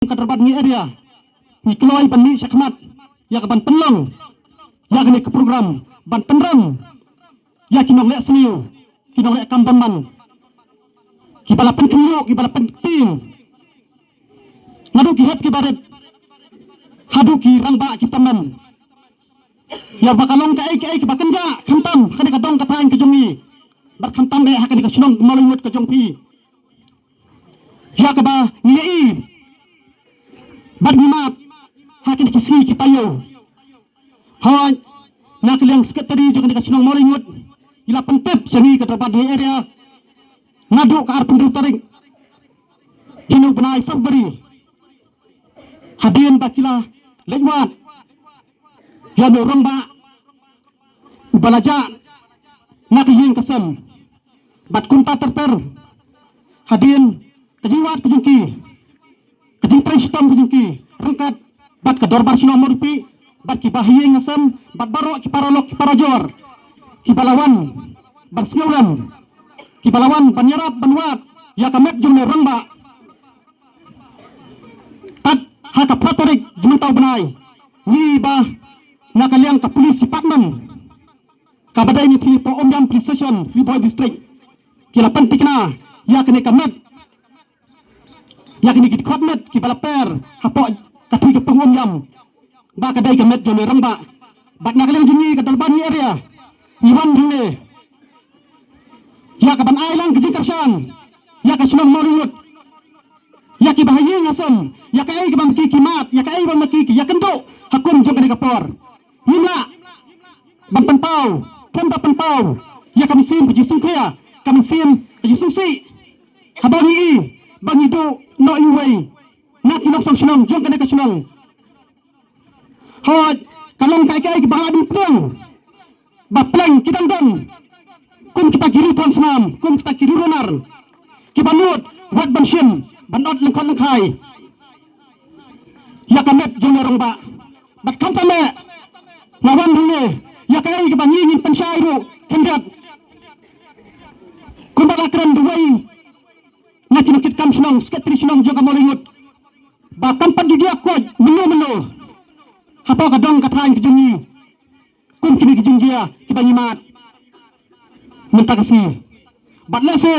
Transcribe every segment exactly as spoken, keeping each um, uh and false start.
ka Darbad Ngi Area, ngi kloi ban mih shakhmat ïa ka ban pynlong ïa kane ka program ban pynrem ïa ki nongleh sniew, ki nongleh kam ban man, kiba la pynkhynñiuh, kiba la pyntieng, naduh ki hep ki barit haduh ki rangbah ki tymmen. Ïa ba ka long kaei kaei kaba kynjah khamtam ha kane ka dong ka thaiñ ka jong ngi, bad khamtam eh ha kane ka shnong Mawlyngut ka jong phi, ïa kaba ngi ïohi bad ngi mad ha kine ki sngi ki taïew. Hooid, na ka liang secretary jong kane ka shnong Mawlyngut, ngi la pyntip sha ngi ka Darbad Ngi Area naduh ka arphew hynriew tarik jong u bnai February, hadien ba ki la leit wad ïa u rangbah uba la jah na ka ïing ka sem. Bad kumta ter ter, hadien ka jingwad ka jong ki, ka jingtrei shitom ka jong ki ryngkat bad ka Dorbar Shnong Mawryngkneng, bad ki bahaïing hasem, bad baroh ki paralok ki parajor kiba la wan ban sngewlem, kiba la wan ban ïarap ban wad ïa ka met jong une u rangbah. Tad ha ka phra tarik jong mynta u bnai, ngi ba na ka liang ka police department, kaba dei na Ri Bhoi Umïam Police Station, Ri Bhoi District, ki la pynthikna ïa kane ka met, ïa kine ki dkhot met kiba la per hapoh ka Ri Bhoi Umïam, ba ka dei ka met jong une u rangbah. Bad na ka liang jong ngi ka Darbad Ngi Area, ngi wan hangne ïa ka ban ai lang ka jingkyrshan ïa ka shnong Mawlyngut, ïa ki bahaïing hasem, ïa kaei kaba ma ki ki mad, ïa kaei kaba ma ki ki ïakynduh ha kum jong kane ka por. Ngim lah ban pynpaw, khlem da pynpaw ïa ka mynsiem ka jingsngewkhia, ka mynsiem ka jingsngewsih, haba ngi i ba ngi duh noh iwei na ki nongsong shnong jong kane ka shnong. Hooid, ka long kaei kaei kaba nga la pynpaw ba pleng ki dang don kum kita ki riewthohsnam, kum kita ki riewrunar, kiba nud wat ban shim, ban ot lyngkhot lyngkhai ïa ka met jong une u rangbah. Bad khamtam eh, nga wan hangne ïa kaei kaba ngi ngin pynshai ruh khyndiat, kumba la kren da uwei na ki nongkitkam shnong, secretary shnong jong ka Mawlyngut, ba kam pat ju jia koit mynno mynno hapoh ka dong ka thaiñ ka jong ngi kum kine ki jingjia kiba ngi mad mynta ka sngi. Bad lehse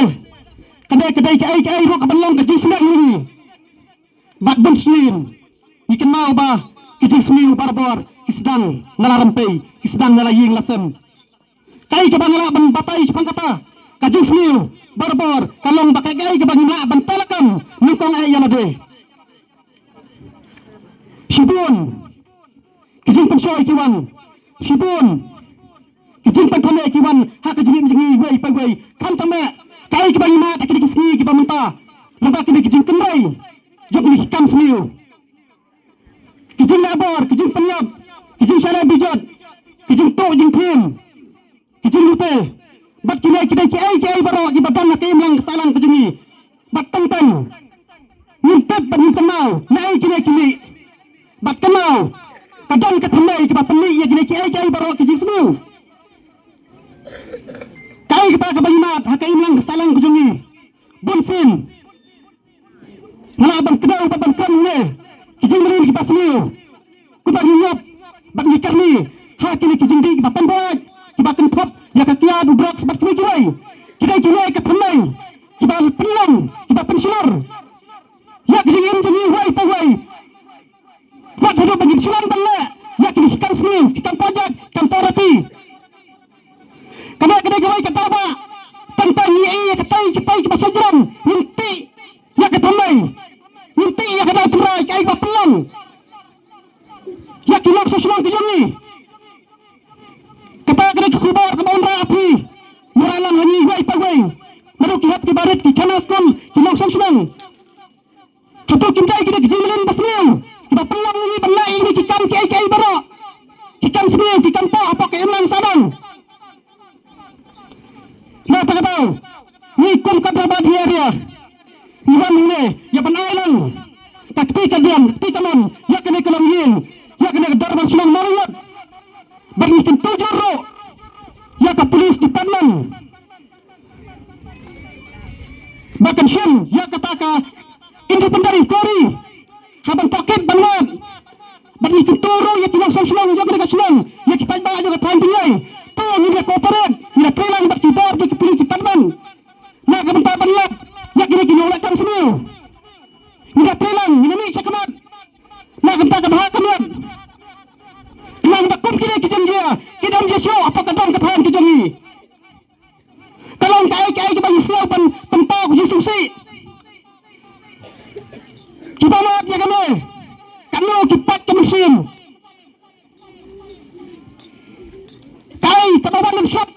ka dei, ka dei kaei kaei ruh kaban long ka jingsneng ïa ngi. Bad bun sien ngi kynmaw ba ki jingsniew barabor ki sdang na la rympei, ki sdang na la ïing la sem. Kaei kaba nga lah ban batai shaphang kata ka jingsniew barabor ka long ba kaei kaei kaba ngi lah ban tei lakam nyngkong eh ïa lade. Shibun ki jingpynshoi ki wan, shibun ki jingpynthame ki wan ha ka jingim jong ngi iwei pa iwei. Khamtam eh kaei kaba ngi mad ha kine ki sngi kiba mynta, lyngba kine ki jingkynrei jong kine ki kam sniew, ki jingleh bor, ki jingpynïap, ki jingshah leh bijot, ki jingtuh jingthim, ki jinglute, bad kine ki dei kiei kiei baroh kiba don ha ka imlang ka sahlang ka jong ngi. Bad teng teng ngim tip bad ngim kynmaw naei kine ki mih. Bad kynmaw ka don ka thymmei kaba pynmih ïa kine kiei kiei baroh ki jingsniew. Kaei kata kaba ngi mad ha ka imlang ka sahlang ka jong ngi? Bun sien nga lah ban kdew bad ban kren ne ki jingmlien kiba sniew, kumba ngi ñiop bad ngi kyrni ha kine ki jingdih kiba pynbuaid, kiba kynthup ïa ka kiad u drugs bad kiwei kiwei. Ki dei kine ka thymmei kiba pynlong, kiba pynshlur ïa ka jingim jong ngi uwei pa uwei. Wat haduh ba ngin shlur ban leh ïa kine ki kam sniew, ki kam pojak, ki kam pornography. Kane ka dei kawei ka daw ba tang tang ngi ïa katai katai kiba sha jrong, ngin tih ïa ka thymmei, ngin tih ïa ka daw tynrai kaei ba pynlong ïa ki nongshong shnong ki jong ngi. Kata ka dei ka khubor kaba wanrah ha phi, wanrah lang ha ngi uwei pa uwei, naduh ki hep ki barit, ki khana skul, ki nongshong shnong. Hato kim dei kine ki jingmlien ba sniew kiba pynlong ïa ngi ban leh ïa kine ki kam kiei kiei baroh, ki kam sniew, ki kam poh hapoh ka imlang sahlang? Na kata ka daw ngi kum ka Darbad Ngi Area ngi wan hangne ïa ban ai lang ka kti ka diam, ka kti kamon ïa kane ka longïing, ïa kane ka Dorbar Shnong Mawlyngut. Bad ngi kyntu jur ruh ïa ka police department ba kan shim ïa kata ka independent inquiry kit ban wad. Bad ngi kyntu ruh ïa ki nongshong shnong jong ka shnong, ïa ki paidbah jong ka thaiñ Tyngjai. To ngin ïa cooperate, ngin ïa trei lang bad ki bor jong ki police department. Na ka bynta ban lap ïa kine ki nongleh kam sniew. Ngin ïa trei lang, ngin ïa mih shakhmat. Na ka bynta ka bha ka miat. Khnang ba kum kine ki jingjia kin ym jia shuh hapoh ka dong ka thaiñ ka jong ngi. Ka long kaei kaei kaba ngi sngew ban pynpaw ka jingsngewsih. Kiba mad ïa kane, katno ki paid ka mynsiem. Kaei kaba wan ym shop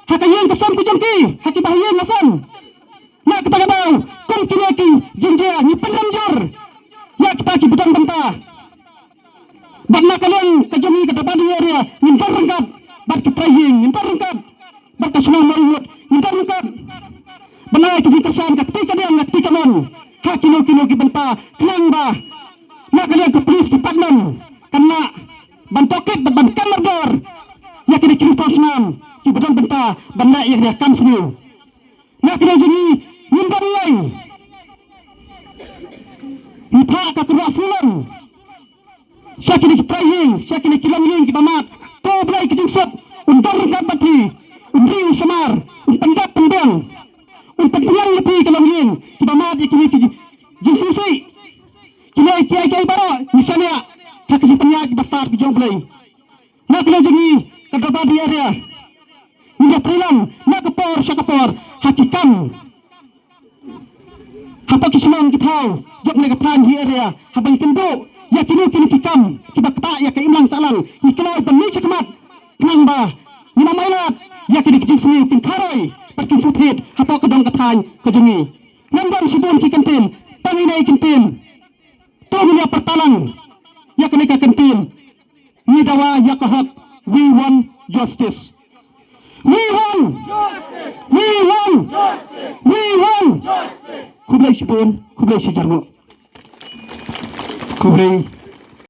ha ka ïing ka sem ka jong ki, ha kiba ha ïing ha sem. Na kata ka daw, kum kine ki jingjia ngi pynrem jur ïa kita kiba don bynta. Bad na ka liang ka jong ngi ka Dabadi area ngin don ryngkat bad ki trai ïing, ngin don ryngkat bad ka shnong Mawryngkneng, ngin don ryngkat ban ai ka jingkyrshan ka kti ka liang ka kti ka mon ha kino kino ki bynta, khnang ba na ka liang ka police department kan lah ban tohkit bad ban kam mardor ïa kine ki nongshong shnong kiba don bynta ban leh ïa kine ki kam sniew. Na kane jong ngi ngim don lei. Ngi phah ka kyrwoh sngewlem sha kine ki trai ïing, sha kine ki longïing kiba mad. To U Blei ka jingsuk un don ryngkat bad phi, un ri un sumar, un pyndap pynbiang, un pynbiang ïa phi ka longïing kiba mad ïa kine ki jingsngewsih. Kine kiei kiei baroh ngi shaniah ha ka jingpynïaid bastad ka jong U Blei. Na kane jong ngi ka Dabadi area ngin ïa trei lang na ka por sha ka por ha ki kam hapoh ki shnong ki thaw jong kane ka thaiñ hi area, haba ngi kynduh ïa kino kino ki kam kiba ktah ïa ka imlang sahlang, ngi kloi ban mih shakhmat khnang ba ngin ym ailad ïa kine ki jingsniew kin kharoi bad kin sngewthied hapoh ka dong ka thaiñ ka jong ngi. Ngam don shibun ki kyntien, tang ine i kyntien. To ngin ïa pyrta lang ïa kane ka kyntien. Ngi dawa ïa ka hok. We want justice. We want. We want. We want. Khublei shibun, khublei shihajar nguh. Khublei.